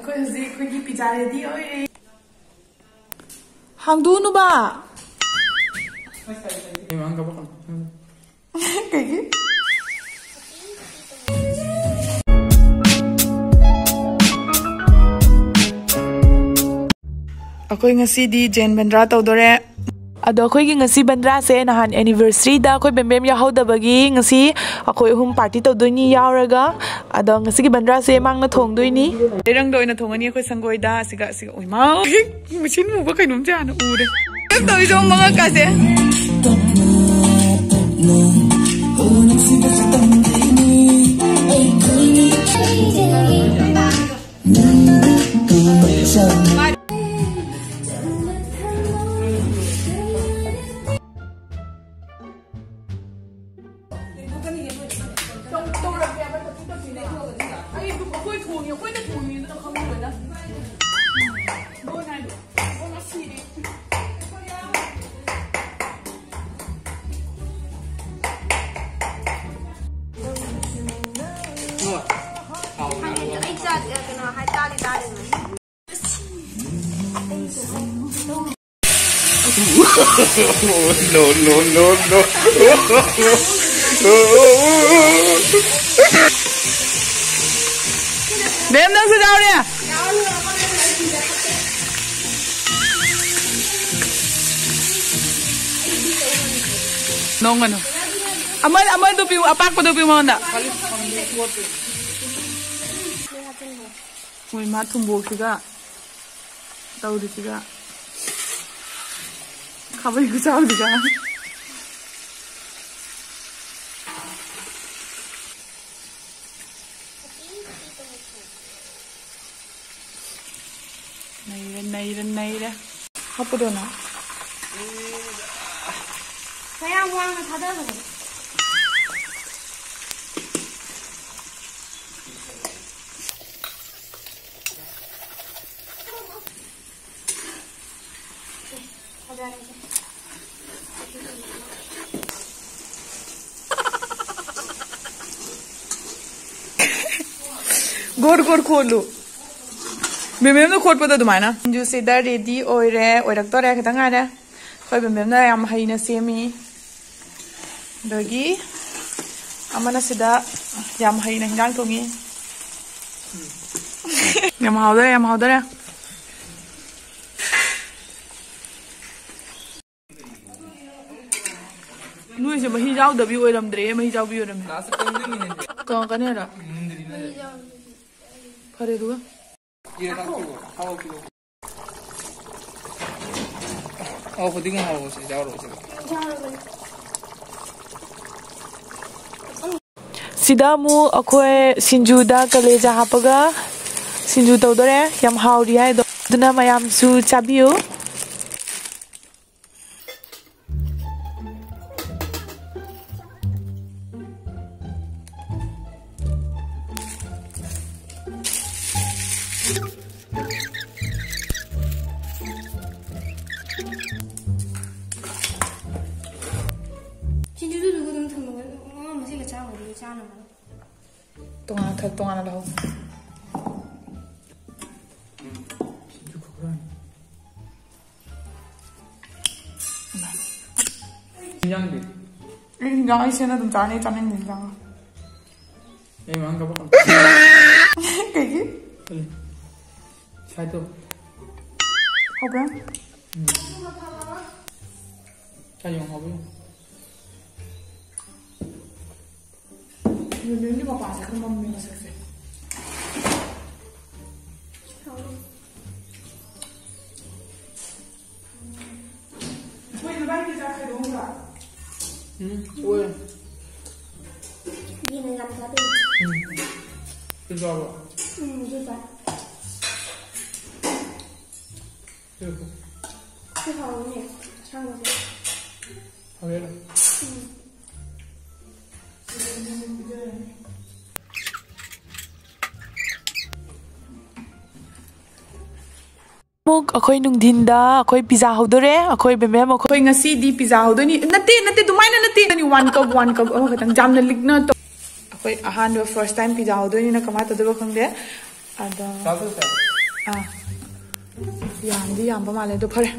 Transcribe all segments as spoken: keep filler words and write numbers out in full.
ꯑꯩꯈꯣꯏ ꯍꯧꯖꯤꯛ ꯑꯩꯈꯣꯏꯒꯤ pizza ready ꯑꯣꯏꯔꯦ꯫ ꯍꯥꯡꯗꯣꯛꯎꯅꯨꯕ꯫ ꯀꯩꯒꯤ? ꯑꯩꯈꯣꯏ ꯉꯁꯤꯗꯤ ꯖꯦꯟ ꯕꯟꯗ꯭ꯔꯥ ꯇꯧꯗꯣꯔꯦ꯫ ꯑꯗꯣ ꯑꯩꯈꯣꯏꯒꯤ ꯉꯁꯤ ꯕꯟꯗ꯭ꯔꯥꯁꯦ ꯅꯍꯥꯟ anniversary ꯗ ꯑꯩꯈꯣꯏ ꯕꯦꯝꯕꯦꯝ ꯌꯥꯎꯍꯧꯗꯕꯒꯤ ꯉꯁꯤ ꯑꯩꯈꯣꯏ ꯑꯍꯨꯝ party ꯇꯧꯗꯣꯏꯅꯤ ꯌꯥꯎꯔꯒ꯫ ꯑꯗꯣ ꯉꯁꯤꯒꯤ ꯕꯟꯗ꯭ꯔꯥꯁꯦ ꯃꯥꯡꯅ ꯊꯣꯡꯗꯣꯏꯅꯤ꯫ ꯂꯩꯔꯪꯗ ꯑꯣꯏꯅ ꯊꯣꯡꯉꯅꯤ ꯑꯩꯈꯣꯏ ꯁꯪꯒꯣꯏꯗ꯫ ꯑꯁꯤꯒ, ꯑꯁꯤꯒ, ꯎꯏꯃꯥ! ꯃꯨꯁꯤꯟ ꯃꯨꯕ ꯀꯩꯅꯣꯝꯁꯦ ꯍꯥꯟꯅ ꯎꯔꯦ꯫ ꯀꯩꯝ ꯇꯧꯔꯤꯁꯦ ꯃꯉꯛꯀꯥꯁꯦ꯫ ꯑꯩ ꯆꯥ-, ꯀꯩꯅꯣ ꯍꯥꯏ ꯇꯥꯔꯦ, ꯇꯥꯔꯦ꯫ No, no, no, no. ꯃꯦꯝ, ꯅꯪꯁꯨ ꯌꯥꯎꯔꯦ? ꯅꯣꯡꯒꯅꯨ꯫ ꯑꯃ, ꯑꯃꯗꯨ ꯄꯤꯌꯨ, ꯑꯄꯥꯛꯄꯗꯨ ꯄꯤꯌꯨ ꯃꯉꯣꯟꯗ꯫ ꯃꯣꯏ ꯃꯥ ꯊꯨꯝꯕꯣꯛꯁꯤꯒ ꯇꯧꯔꯤꯁꯤꯒ, ꯈꯥꯕꯩ ꯈꯨꯆꯥꯎꯁꯤꯒ꯫ ꯅꯩꯔꯦ, ꯅꯩꯔꯦ, ꯅꯩꯔꯦ꯫ ꯍꯥꯞꯄꯗꯣꯅ꯫ ꯃꯌꯥꯝ ꯋꯥꯡꯅ ꯊꯥꯗꯕꯅꯦ꯫ ꯒꯣꯔ ꯒꯣꯔ ꯈꯣꯜꯂꯨ꯫ ꯃꯦꯝ ꯃꯦꯝꯅ ꯈꯣꯠꯄꯗꯣ ꯑꯗꯨꯃꯥꯏꯅ꯫ ꯁꯤꯡꯖꯨꯁꯦ ꯗ ꯔꯦꯗꯤ ꯑꯣꯏꯔꯦ, ꯑꯣꯏꯔꯛꯇꯣꯔꯦ, ꯈꯤꯇꯪ ꯉꯥꯏꯔꯦ꯫ ꯑꯩꯈꯣꯏ ꯃꯦꯝ ꯃꯦꯝꯅ ꯌꯥꯝ ꯍꯩꯅ ꯁꯦꯝꯃꯤ꯫ ꯑꯗꯒꯤ ꯑꯃꯅ ꯁꯤꯗ ꯌꯥꯝ ꯍꯩꯅ ꯍꯤꯟꯖꯥꯡ ꯊꯣꯡꯉꯤ꯫ ꯌꯥꯝ ꯍꯥꯎꯗꯔꯦ, ꯌꯥꯝ ꯍꯥꯎꯗꯔꯦ꯫ ꯅꯣꯏꯁꯦ ꯃꯍꯤ ꯌꯥꯎꯗꯕꯤ ꯑꯣꯏꯔꯝꯗ꯭ꯔꯦ, ꯃꯍꯤ ꯌꯥꯎꯕꯤ ꯑꯣꯏꯔꯝꯃꯦ꯫ ꯀꯪꯉꯛꯀꯅꯤ ꯍꯥꯏꯔꯣ? ꯐꯔꯦ ꯑꯗꯨꯒ꯫ ꯑꯧ, ꯐꯗꯤꯒꯣꯝ ꯍꯥꯞꯄꯣ, ꯁꯤ ꯌꯥꯎꯔꯣ, ꯁꯤ꯫ ꯁꯤꯗ ꯑꯃꯨꯛ ꯑꯩꯈꯣꯏ ꯁꯤꯡꯖꯨꯗ ꯀꯂꯦꯖꯥ ꯍꯥꯞꯄꯒ ꯁꯤꯡꯖꯨ ꯇꯧꯗꯣꯔꯦ꯫ ꯌꯥꯝ ꯍꯥꯎꯔꯤ ꯍꯥꯏꯗꯣ, ꯑꯗꯨꯅ ꯃꯌꯥꯝꯁꯨ ꯆꯥꯕꯤꯌꯨ꯫ ꯁꯤꯡꯖꯨꯗꯨ ꯑꯗꯨꯒ ꯑꯗꯨꯝ ꯊꯝꯃꯒ, ꯑꯉꯥꯡ ꯃꯁꯤꯒ ꯆꯥꯕꯗꯤ ꯆꯥꯅꯕ꯫ ꯇꯣꯉꯥꯟꯅ ꯈꯛ ꯇꯣꯉꯥꯟꯅ ꯂꯧꯍꯧ꯫ ꯏꯟꯖꯥꯡꯗꯤ? ꯑꯩ ꯏꯟꯖꯥꯡ ꯑꯩ ꯁꯦꯅ ꯑꯗꯨꯝ ꯆꯥꯅꯤ, ꯆꯥꯅꯤꯡꯗꯦ ꯏꯟꯖꯥꯡ꯫ ꯑꯩ ꯃꯃꯥꯡ ꯀꯞꯄꯛꯀꯅꯨ꯫ ꯀꯩꯒꯤ? ꯀꯔꯤ? ꯁꯥꯏꯠꯇꯣ꯫ ꯍꯧꯕ꯭ꯔꯥ? ꯎꯝ꯫ ꯁꯥꯏ ꯌꯦꯡꯉꯣ, ꯍꯧꯕ꯭ꯔꯥ ꯌꯦꯡꯉꯣ꯫ ꯌꯦꯔꯨꯝꯒꯤ ꯃꯄꯥꯁꯦ ꯈꯔ ꯃꯝꯃꯦ ꯃꯁꯛꯁꯦ꯫ ꯑꯩꯈꯣꯏ ꯅꯕꯥꯏꯒꯤ ꯆꯥꯛ ꯊꯣꯡꯕ꯭ꯔꯥ? ꯎꯝ, ꯑꯣꯏ꯫ ꯌꯦꯟ ꯌꯥꯝ ꯆꯥꯗꯦ꯫ ꯎꯝ꯫ ꯆꯥꯛ ꯆꯥꯕ꯭ꯔꯣ? ꯎꯝ, ꯑꯗꯨ ꯆꯥꯏ꯫ ꯁꯤ ꯍꯥꯎꯋꯤꯅꯦ, ꯑꯁꯥꯡꯕꯁꯦ꯫ ꯍꯥꯎꯋꯦ꯫ ꯎꯝ꯫ ꯑꯃꯨꯛ ꯑꯩꯈꯣꯏ ꯅꯨꯡꯊꯤꯟꯗ ꯑꯩꯈꯣꯏ ꯄꯤꯖꯥ ꯍꯧꯗꯣꯔꯦ꯫ ꯑꯩꯈꯣꯏ ꯕꯦꯝꯕꯦꯝ, ꯑꯩꯈꯣꯏ ꯉꯁꯤꯗꯤ ꯄꯤꯖꯥ ꯍꯧꯗꯣꯏꯅꯤ꯫ ꯅꯠꯇꯦ, ꯅꯠꯇꯦ, ꯑꯗꯨꯃꯥꯏꯅ ꯅꯠꯇꯦ꯫ One cup, one cup ꯑꯃꯈꯛꯇꯪ, ꯌꯥꯝꯅ ꯂꯤꯛꯅ ꯇꯧ-, ꯑꯩꯈꯣꯏ ꯑꯍꯥꯟꯕ first time ꯄꯤꯖꯥ ꯍꯧꯗꯣꯏꯅꯤꯅ ꯀꯃꯥꯏꯅ ꯇꯧꯗꯣꯏꯕ ꯈꯪꯗꯦ꯫ ꯑꯗꯣ ꯆꯥꯗꯣꯏꯁꯦ? ꯑꯥ, ꯌꯥꯝꯗꯤ ꯌꯥꯝꯕ ꯃꯥꯜꯂꯦ꯫ ꯑꯗꯣ ꯐꯔꯦ,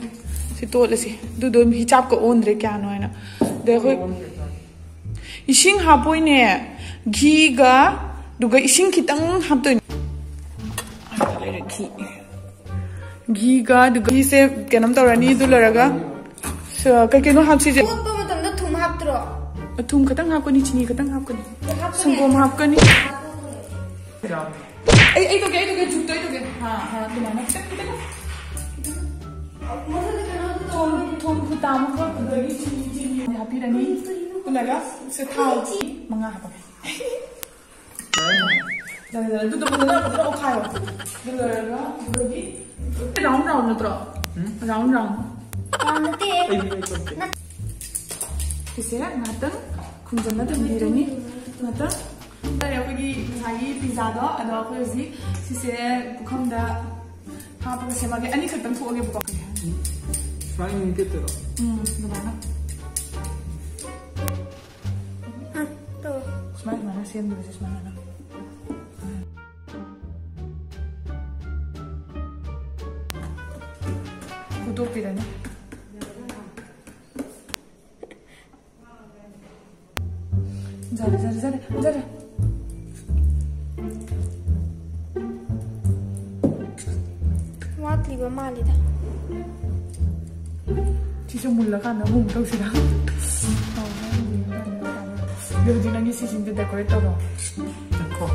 ꯁꯤ ꯇꯣꯠꯂꯁꯤ꯫ ꯑꯗꯨꯗꯣ ꯍꯤꯆꯥꯞꯀ ꯑꯣꯟꯗ꯭ꯔꯦ ꯀꯌꯥꯅꯣ ꯍꯥꯏꯅ꯫ ꯑꯗꯩ ꯑꯩꯈꯣꯏ ꯏꯁꯤꯡ ꯍꯥꯞꯄꯣꯏꯅꯦ, ꯘꯤꯒ, ꯑꯗꯨꯒ ꯏꯁꯤꯡ ꯈꯤꯇꯪ ꯍꯥꯞꯇꯣꯏꯅꯦ꯫ ꯘꯤ, ꯘꯤꯒ, ꯑꯗꯨꯒ ꯘꯤꯁꯦ ꯀꯩꯅꯣꯝ ꯇꯧꯔꯅꯤ꯫ ꯑꯗꯨ ꯂꯣꯏꯔꯒ ꯁ-, ꯀꯩ ꯀꯩꯅꯣ ꯍꯥꯞꯁꯤꯁꯦ꯫ ꯇꯣꯠꯄ ꯃꯇꯝꯗ ꯊꯨꯝ ꯍꯥꯞꯇ꯭ꯔꯣ? ꯊꯨꯝ ꯈꯤꯇꯪ ꯍꯥꯞꯀꯅꯤ, ꯆꯤꯅꯤ ꯈꯤꯇꯪ ꯍꯥꯞꯀꯅꯤ, ꯍꯥꯞꯀꯅꯤ꯫ ꯁꯪꯒꯣꯝ ꯍꯥꯞꯀꯅꯤ꯫ ꯑꯩ, ꯑꯩ ꯇꯧꯒꯦ, ꯑꯩ ꯇꯧꯒꯦ, ꯖꯨꯛꯇꯣ ꯑꯩ ꯇꯧꯒꯦ꯫ ꯍꯥ, ꯍꯥ, ꯑꯗꯨꯃꯥꯏꯅ ꯈꯤꯇꯪ, ꯈꯤꯇꯪ꯫ ꯊꯨꯝ, ꯊꯨꯝ ꯈꯨꯇꯥ ꯑꯃ ꯈꯛ, ꯑꯗꯒꯤ ꯆꯤꯅꯤ, ꯆꯤꯅꯤ ꯍꯥꯞꯄꯤꯔꯅꯤ꯫ ꯑꯗꯨꯒ ꯁꯤ ꯊꯥꯎ ꯃꯉꯥ ꯍꯥꯞꯄꯒꯦ꯫ ꯂꯩꯔꯦ, ꯂꯩꯔꯦ꯫ ꯑꯗꯨꯗꯣ ꯐꯖꯅ, ꯐꯖꯅ ꯑꯣꯠꯈꯥꯏꯌꯣ꯫ ꯑꯗꯨ ꯂꯣꯏꯔꯒ ꯑꯗꯨꯗꯒꯤ round round ꯅꯠꯇ꯭ꯔꯣ? ꯎꯝ꯫ Round round꯫ ꯌꯥꯝ ꯅꯠꯇꯦ꯫ ꯑꯩꯗꯤ ꯑꯩ ꯇꯧꯗꯦ꯫ ꯁꯤꯁꯦ ꯉꯥꯛꯇꯪ ꯈꯨꯝꯖꯤꯜꯂ ꯊꯝꯕꯤꯔꯅꯤ꯫ ꯉꯥꯛꯇꯪ꯫ ꯂꯩꯔꯦ ꯑꯩꯈꯣꯏꯒꯤ ꯉꯁꯥꯏꯒꯤ ꯄꯤꯖꯥꯗꯣ꯫ ꯑꯗꯣ ꯑꯩꯈꯣꯏ ꯍꯧꯖꯤꯛ ꯁꯤꯁꯦ ꯄꯨꯈꯝꯗ ꯍꯥꯞꯄꯒ ꯁꯦꯝꯃꯒꯦ꯫ ꯑꯅꯤꯈꯛꯇꯪ ꯊꯣꯛꯑꯒꯦꯕꯀꯣ꯫ ꯁꯨꯃꯥꯏꯅ ꯑꯗꯨꯝ ꯇꯦꯠꯇꯣꯏꯔꯣ? ꯎꯝ, ꯑꯗꯨꯃꯥꯏꯅ꯫ ꯎꯝ, ꯇꯧꯔꯣ꯫ ꯁꯨꯃꯥꯏꯅ, ꯁꯨꯃꯥꯏꯅ ꯁꯦꯝꯗꯣꯏꯁꯦ ꯁꯨꯃꯥꯏꯅ꯫ ꯍꯨꯠꯇꯣꯛꯄꯤꯔꯅꯤ꯫ ꯌꯥꯔꯦ, ꯌꯥꯔꯦ, ꯌꯥꯔꯦ, ꯌꯥꯔꯦ꯫ ꯋꯥꯠꯂꯤꯕ ꯃꯥꯜꯂꯤꯗ꯫ ꯁꯤꯁꯨ ꯃꯨꯜꯂꯀꯥꯟꯗ ꯑꯃꯨꯛ ꯇꯧꯁꯤꯔꯥ? ꯑꯗꯨ ꯍꯧꯖꯤꯛ ꯅꯪꯒꯤ ꯁꯤꯁꯤꯡꯁꯦ decorate ꯇꯧꯔꯣ꯫ ꯉꯥꯏꯈꯣ꯫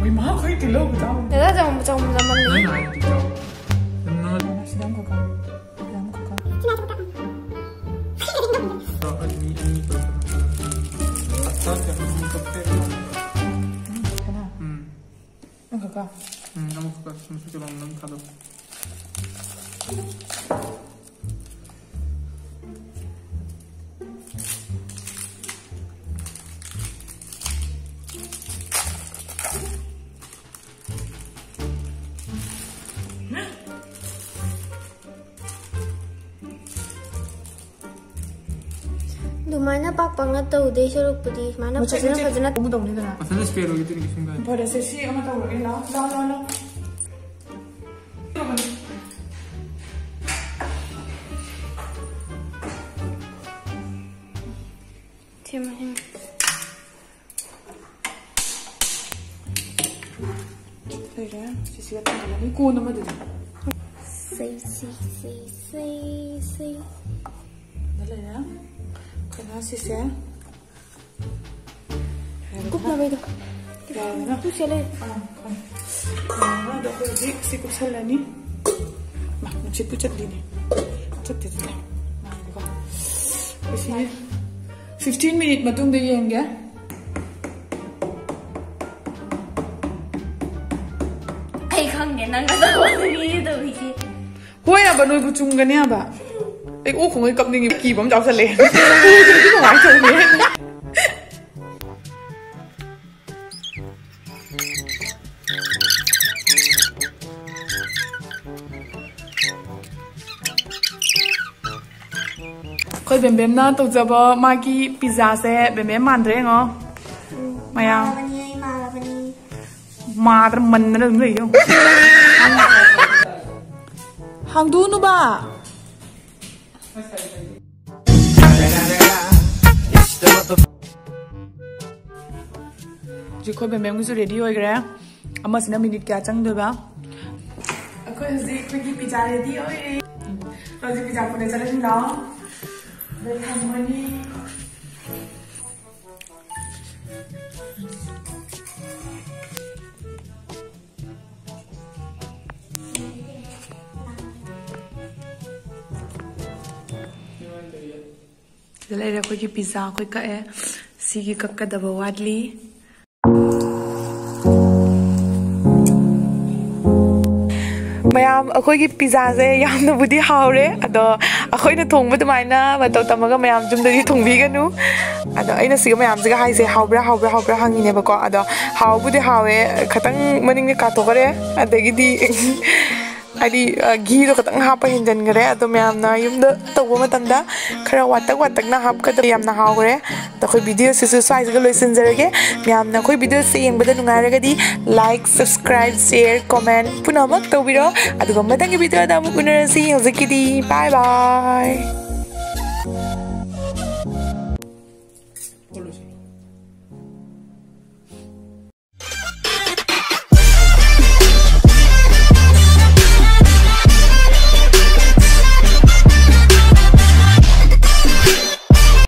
ꯃꯣꯏ ꯃꯍꯥꯛ ꯈꯣꯏ ꯇꯤꯜꯍꯧ ꯈꯨꯆꯥꯎ꯫ ꯗꯗꯥ ꯆꯥꯎ-, ꯆꯥꯎ-, ꯆꯥꯎꯃꯜꯂꯦ꯫ ꯅꯪ ꯍꯥꯏꯗꯤ ꯆꯥꯎ꯫ ꯅꯪ ꯁꯤꯗ ꯑꯃꯈꯛꯀ꯫ ꯁꯤꯗ ꯑꯃꯈꯛꯀ꯫ ꯑꯅꯤ, ꯑꯅꯤ ꯇꯧꯔꯣ꯫ ꯑꯆꯥ, ꯀꯩꯅꯣ, ꯑꯅꯤ ꯀꯛꯊꯠꯂꯣ꯫ ꯎꯝ, ꯀꯅꯥ? ꯎꯝ꯫ ꯑꯃꯈꯛꯀ? ꯎꯝ, ꯑꯃꯈꯛꯀ꯫ ꯁꯨꯝ ꯁꯨꯝ ꯆꯠꯂꯣ, ꯅꯪ ꯊꯥꯗꯣꯛ꯫ ꯑꯗꯨ ꯑꯗꯨꯃꯥꯏꯅ ꯄꯥꯛ ꯄꯥꯛꯅ ꯇꯧꯗꯣꯏ ꯁꯔꯨꯛꯄꯨꯗꯤ ꯁꯨꯃꯥꯏꯅ ꯃꯆꯦꯠ ꯐꯖꯅ ꯃꯆꯦꯠ ꯐꯖꯅ ꯇꯧꯒꯗꯧꯅꯤꯗꯅ꯫ ꯃꯊꯟꯇ ꯁ꯭ꯄꯦꯔ ꯑꯣꯏꯒꯗꯣꯏꯅꯤ ꯀꯩꯁꯨꯝ ꯀꯥꯏꯗꯦ꯫ ꯐꯔꯦꯁꯦ, ꯁꯤ ꯑꯃ ꯇꯧꯔꯒꯦ꯫ ꯂꯥꯎ, ꯂꯥꯎ, ꯂꯥꯎ, ꯂꯥꯎ꯫ ꯁꯦꯝꯃꯣ, ꯁꯦꯝꯃꯣ꯫ ꯂꯩꯔꯦ꯫ ꯁꯤꯁꯤꯒ ꯊꯝꯖꯤꯜꯂꯅꯤ ꯀꯣꯟ ꯑꯃꯗꯨꯗ꯫ ꯁꯩ, ꯁꯩ, ꯁꯩ, ꯁꯩ, ꯁꯩ꯫ ꯁꯤꯗ ꯂꯩꯔꯦ꯫ ꯑꯗꯨꯒ ꯁꯤꯁꯦ꯫ ꯀꯨꯞꯅꯕꯩꯗꯣ꯫ ꯌꯥꯔꯦꯗꯅ? ꯇꯨ ꯁꯦ ꯂꯩ꯫ ꯑꯥ, ꯑꯥ꯫ ꯌꯥꯔꯦꯗꯅ? ꯑꯗꯣ ꯑꯩꯈꯣꯏ ꯍꯧꯖꯤꯛ ꯁꯤ ꯀꯨꯞꯁꯜꯂꯅꯤ꯫ ꯃꯥ, ꯅꯨꯡꯁꯤꯠꯄꯨ ꯆꯠꯂꯤꯅꯦ꯫ ꯆꯠꯇꯦ, ꯆꯠꯇꯦ꯫ ꯉꯥꯏꯈꯣꯀꯣ꯫ ꯑꯩ ꯁꯤ fifteen minute ꯃꯇꯨꯡꯗ ꯌꯦꯡꯒꯦ꯫ ꯑꯩ ꯈꯪꯗꯦ, ꯅꯪ ꯅꯁꯥꯃꯛꯅ ꯃꯤꯅ ꯇꯧꯔꯤꯁꯦ꯫ ꯍꯣꯏ ꯍꯥꯏꯕ, ꯅꯣꯏꯕꯨ ꯆꯨꯝꯒꯅꯤ ꯍꯥꯏꯕ꯫ ꯑꯩ ꯑꯣꯛ ꯈꯣꯡꯉꯩ ꯀꯞꯅꯤꯡꯉꯤ, ꯀꯤꯕ ꯑꯃ ꯌꯥꯎꯁꯜꯂꯛꯑꯦ꯫ ꯀꯃꯥꯏꯅ ꯇꯧꯅꯤ? ꯑꯩꯈꯣꯏ ꯕꯦꯝꯕꯦꯝꯅ ꯇꯧꯖꯕ ꯃꯥꯒꯤ ꯄꯤꯖꯥꯁꯦ ꯕꯦꯝꯕꯦꯝ ꯃꯥꯟꯗ꯭ꯔꯦ ꯌꯦꯡꯉꯣ꯫ ꯃꯌꯥꯝ꯫ ꯃꯥꯜꯂꯕꯅꯤ, ꯑꯩ ꯃꯥꯜꯂꯕꯅꯤ꯫ ꯃꯥꯗ꯭ꯔ ꯃꯟꯗꯅ ꯑꯗꯨꯝ ꯂꯩꯌꯣ꯫ ꯍꯥꯡꯗꯣꯛꯎꯅꯨꯕ꯫ ꯍꯧꯖꯤꯛ ꯑꯩꯈꯣꯏ ꯕꯦꯝꯕꯦꯝꯒꯤꯁꯨ ꯔꯦꯗꯤ ꯑꯣꯏꯈ꯭ꯔꯦ꯫ ꯑꯃꯁꯤꯅ ꯃꯤꯅꯤꯠ ꯀꯌꯥ ꯆꯪꯗꯣꯏꯕ? ꯑꯩꯈꯣꯏ ꯍꯧꯖꯤꯛ ꯑꯩꯈꯣꯏꯒꯤ ꯄꯤꯖꯥ ꯔꯦꯗꯤ ꯑꯣꯏꯔꯦ꯫ ꯍꯧꯖꯤꯛ ꯄꯤꯖꯥ ꯄꯨꯔ ꯆꯠꯂꯅꯤ ꯂꯥꯛꯑꯣ꯫ ꯑꯗ ꯊꯝꯃꯅꯤ꯫ ꯁꯤꯗ ꯂꯩꯔꯦ ꯑꯩꯈꯣꯏꯒꯤ ꯄꯤꯖꯥ, ꯑꯩꯈꯣꯏ ꯀꯛꯑꯦ꯫ ꯁꯤꯒꯤ ꯀꯛꯀꯗꯕ ꯋꯥꯠꯂꯤ꯫ ꯃꯌꯥꯝ, ꯑꯩꯈꯣꯏꯒꯤ ꯄꯤꯖꯥꯁꯦ ꯌꯥꯝꯅꯕꯨꯗꯤ ꯍꯥꯎꯔꯦ, ꯑꯗꯣ ꯑꯩꯈꯣꯏꯅ ꯊꯣꯡꯕ ꯑꯗꯨꯃꯥꯏꯅ ꯃꯇꯧ ꯇꯝꯃꯒ ꯃꯌꯥꯝ ꯌꯨꯝꯗꯗꯤ ꯊꯣꯡꯕꯤꯒꯅꯨ꯫ ꯑꯗꯣ ꯑꯩꯅ ꯁꯤꯒ ꯃꯌꯥꯝꯁꯤꯒ ꯍꯥꯏꯁꯦ ꯍꯥꯎꯕ꯭ꯔꯥ, ꯍꯥꯎꯕ꯭ꯔꯥ, ꯍꯥꯎꯕ꯭ꯔꯥ ꯍꯪꯉꯤꯅꯦꯕꯀꯣ꯫ ꯑꯗꯣ ꯍꯥꯎꯕꯨꯗꯤ ꯍꯥꯎꯋꯦ, ꯈꯤꯇꯪ ꯃꯅꯤꯡꯗꯤ ꯀꯥꯊꯣꯛꯈꯔꯦ꯫ ꯑꯗꯒꯤꯗꯤ ꯍꯥꯏꯗꯤ ꯘꯤꯗꯣ ꯈꯤꯇꯪ ꯍꯥꯞꯄ ꯍꯦꯟꯖꯤꯟꯈ꯭ꯔꯦ꯫ ꯑꯗꯣ ꯃꯌꯥꯝꯅ ꯌꯨꯝꯗ ꯇꯧꯕ ꯃꯇꯝꯗ ꯈꯔ ꯋꯥꯇꯛ ꯋꯥꯇꯛꯅ ꯍꯥꯞꯀꯗꯕ꯫ ꯌꯥꯝꯅ ꯍꯥꯎꯈ꯭ꯔꯦ꯫ ꯑꯗꯣ ꯑꯩꯈꯣꯏ ꯚꯤꯗꯤꯑꯣꯁꯤꯁꯨ ꯁ꯭ꯋꯥꯏꯁꯤꯒ ꯂꯣꯏꯁꯤꯟꯖꯔꯒꯦ꯫ ꯃꯌꯥꯝꯅ ꯑꯩꯈꯣꯏ ꯚꯤꯗꯤꯑꯣꯁꯦ ꯌꯦꯡꯕꯗ ꯅꯨꯡꯉꯥꯏꯔꯒꯗꯤ like, subscribe, share, comment ꯄꯨꯝꯅꯃꯛ ꯇꯧꯕꯤꯔꯣ꯫ ꯑꯗꯨꯒ ꯃꯊꯪꯒꯤ ꯚꯤꯗꯤꯑꯣꯗ ꯑꯃꯨꯛ ꯎꯅꯔꯁꯤ꯫ ꯍꯧꯖꯤꯛꯀꯤꯗꯤ bye bye꯫